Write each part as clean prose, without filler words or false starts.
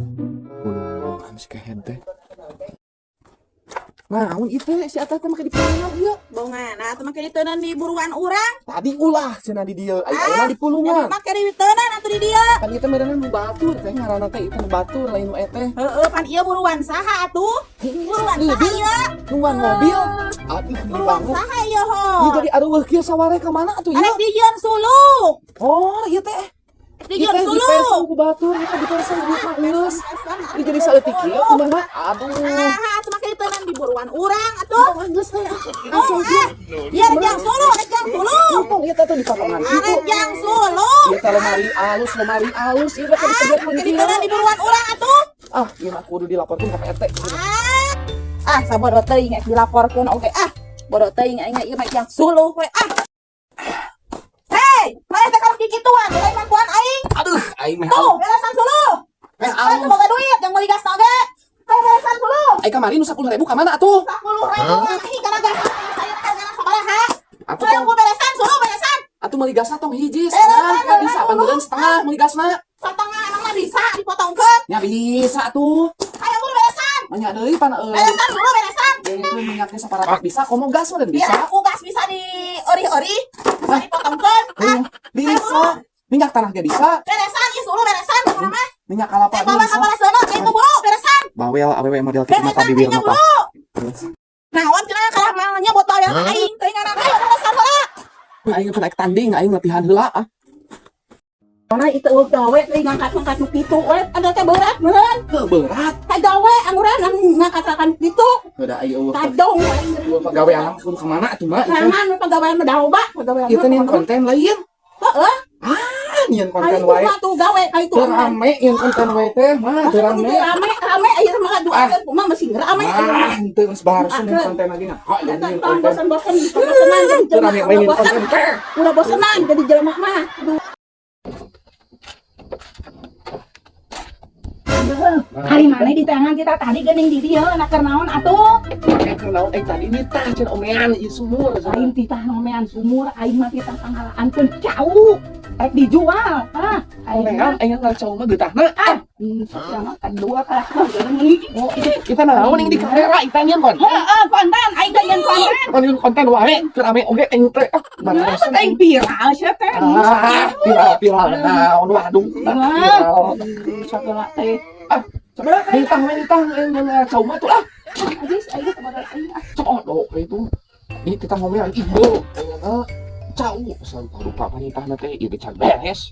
Pulungan si kehed teh. Naon ieu teh si Ata teh make dipulungan ieu? Bongan, nah atuh make diteunan di buruan urang. Tadi ulah cenah di dieu, aya aya di pulungan. Make diteunan atuh di dieu. Kan ieu teh meureunan nu batur teh, ngaranna teh ieu teh nu batur, lain nu eteh. Heeh, pan ieu buruan saha atuh? Buruan saha ieu? Nungguan mobil. Aduh, gede Buruan banget. Saha ieu ho? Ieu jadi aruweuh kieu saware ka mana atuh ieu? Arek dijieun suluk. Oh, ieu teh. Dijieun Ieu teh suluk. dipesan ku batur, ieu teh dipesan duit mah geus. Ieu jadi saeutik kieu kumaha? Aduh. Ah, atuh make diteunan di buruan urang atuh. Oh, geus teh. Oh, ah. Biar jang suluk, rek jang suluk. Untung ieu teh tuh dipotongan kitu. Arek jang suluk. Ieu teh lemari alus, ieu teh Ah, dipegang make kieu. diteunan di buruan urang atuh. Ah, ieu mah kudu dilaporkeun ka Pak RT. Ah, ah sabodo teuing ek dilaporkeun oge ah. Bodo teuing aing ieu mah jang suluh we ah. Hei, mana teh kalau kikituan, lain mantuan aing. Aduh, aing meh Tuh, beresan suluh. Meh Kan alus. Boga duit yang meuli gas oge. Hayo beresan suluh. Aing kamari nu 10.000 ka mana atuh? 10.000 aing kana gas saya hargana sabaraha? Atuh Ayo tong gua beresan suluh, beresan. Atuh meuli gasna tong hiji Beresan, setengah, nggak beresan bisa dulu. panggilan setengah meuli gasna. Setengah emang mah bisa dipotongkeun. Ya bisa tuh. Ayo buru beresan. Banyak deui pan euy. Beresan suluh, beresan. Ya itu minyaknya saparapat bisa, komo gas mah dan bisa. Biar aku gas bisa di ori-ori, bisa dipotongkeun. Ah, Bisa. Minyak tanah ge bisa. Beresan ieu suluh, beresan pokona mah. Minyak kalapa Eh, ge bawa bisa. kapala seuneu kayak buru beresan. Bawel awewe model kitu mah Beresan bibir tinggal mah. buru. Naon cenah kalah mah nyebut bawel ka aing teuing ngaran, ayo beresan heula. Aing pernah tanding, aing latihan heula ah. Mana itu eueuh gawe teuing ngangkat-ngangkat nu kitu we, ada teh berat meureun. Heuh, berat. Kagawe angguran ngangkat-ngangkat kitu. Udah aing eueuh. Kadong. Eueuh pagawean kudu ka mana atuh mah? Nangan pagawean mah daoba, pagawean. Ieu teh nyeun konten lain. Heeh. Ah, nyeun konten Ai wae. mah tuh gawe ai tuh. Teu rame nyeun konten wae teh mah, teu rame. Rame rame aya mah duaan mah masih rame. Ah, henteu geus barusan nyeun konten lagi ngah. Nyeun Tong konten. Bosan-bosan, bosenan jadi Teu jelema. rame wae nyeun Bosan, konten teh. udah bosenan jadi jelema mah. Aduh. Hari mana di tangan kita tadi geuning di dieu na keur naon atuh? Make keur naon eh tadi nitah cenah omean ieu sumur. Lain titah ngomean sumur, aing mah titah panghalaankeun cau. Rek dijual. Ah, aing Omean mah aing ngarcau mah geutahna. ah, sok mah kadua kalah mah geuning. Oh, kita naon yang di kamera kita nyeun konten. Heeh, konten aing teh nyeun konten. Kan nyeun konten wae, teu rame oge aing teh. Ah, Kenapa teh aing viral sia teh? Ah, viral viral naon waduh. Viral. Sagala teh. Ah, nitah we nitah aing ngarcau mah tuh ah. Ajis aing sabaraha aing ah. Sok odok itu. Ini kita ngomean ieu. Ayeuna cau sarupa-rupa panitahna teh ieu teh can beres.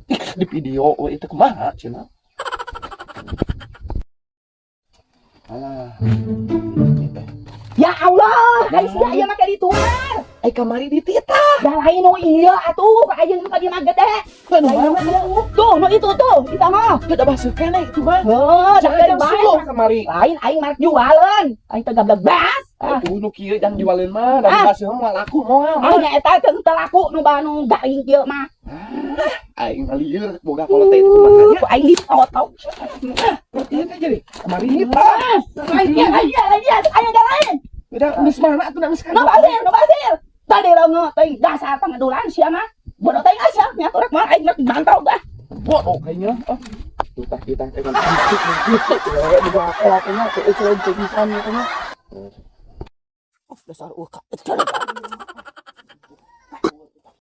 Ih, di video we itu kumaha cenah. Alah. Ini teh. Ya Allah, ai sia ieu make ditular. Ai kamari dititah. Da lain nu ieu atuh, ayeuna nu tadi mah gede. Anu Lain mana? nu ieu. Tuh, nu itu tuh, kita mah. Teu da baseuh keneh itu mah. Heuh, da Jangan dari bae. suluh kamari. Lain aing mah jualan. Aing teh gablek bas. Ah, Atuh nu kieu jangan jualin mah, da Ah. baseuh mah laku moal. ah nya eta teu teu laku nu ba nu garing kieu mah. Aing mah lieur boga kolot teh itu mah nya. Ku aing ditotong. Ieu teh jadi kamari nitah. Lain ieu, lain ieu, lain ieu, aya da lain. Udah geus mana atuh geus Nu basir, nu basir. Tadi leungeut teuing dasar pangedulan sia mah. Bodoh teuing sia nya rek mah aing mah dibantau dah. Bodoh kayaknya. Ah. Tutah kita eh kan gitu gitu ya boga kolotnya teh eueuh pisan nya. Oh, dasar eueuh ka.